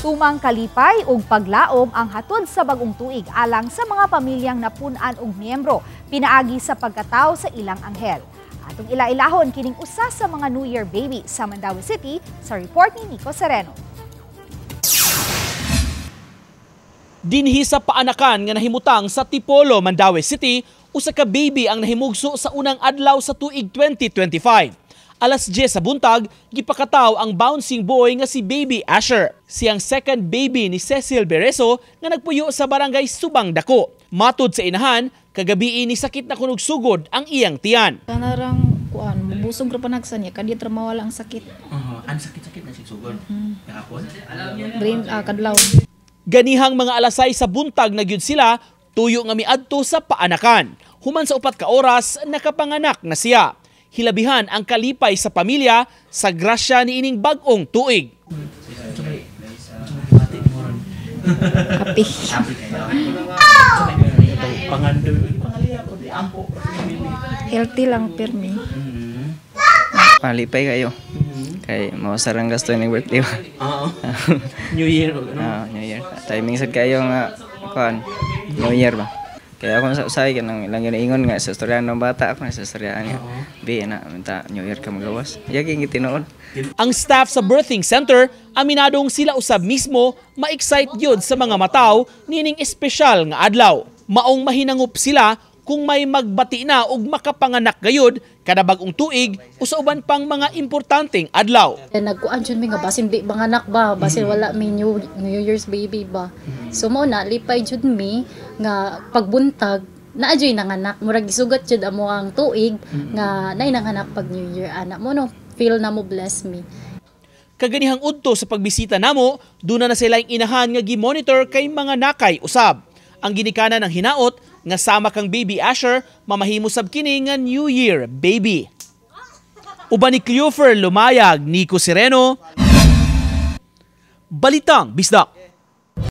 Tumang kalipay ug paglaom ang hatod sa bagong tuig alang sa mga pamilyang napun-an og miyembro pinaagi sa pagkatawo sa ilang anghel. Atong ila-ilahon kining usa sa mga New Year baby sa Mandaue City sa report ni Nico Sereno. Dinhi sa paanakan nga nahimutang sa Tipolo, Mandaue City, usa ka baby ang nahimugso sa unang adlaw sa tuig 2025. Alas 10 sa buntag, gipakataw ang bouncing boy nga si Baby Asher. Siyang second baby ni Cecil Bereso nga nagpuyo sa barangay Subang Dako. Matud sa inahan, kagabi ni sakit na kunog sugod ang iyang tiyan. Kanarang kuan, mabusog ra panagsa niya, kadiyot ra mawala ang sakit. Ang sakit-sakit na si sugod. Kahapon? Brain kadlaw. Ganihang mga alas 6 sa buntag na gyud sila, tuyo nga miadto sa paanakan. Human sa 4 ka oras, nakapanganak na siya. Hilabihan ang kalipay sa pamilya sa grasya ni ining bag-ong tuig. Happy. Healthy lang pirmi. Palipay kayo. Kay mawasarang gasto ng birthday. Oo. New Year. Ano? New Year. Timing sad kayo nga kuan New Year ba. Kaya ako sa usay kanang ilang ingon nga sa istoryahan ng bata ako sa istoryahan nga. Bi na minta New Year ka magawas. Yagi gitinuod. Ang staff sa birthing center aminadong sila usab mismo ma-excite gyud sa mga mataw nining espesyal nga adlaw. Maong mahinangup sila kung may magbati na og makapanganak gayud kada bag-ong tuig o sa uban pang mga importanteng adlaw. Nagkuan jud mi nga basin di manganak ba, basin wala mi New Year's baby ba. So mao na lipay jud mi nga pagbuntag naa juy nanganak, murag gisugat jud amo ang tuig nga nay nanganak pag New Year ana mo no feel na mo bless me. Kaganihang udto sa pagbisita namo, duna na sila inahan nga gi-monitor kay mga nakay usab. Ang ginikanan ng hinaot nga sama kang Baby Asher, mamahimo sab kini nga New Year baby. Uban ni Cleofer Lumayag, Nico Sereno, Balitang Bisdak.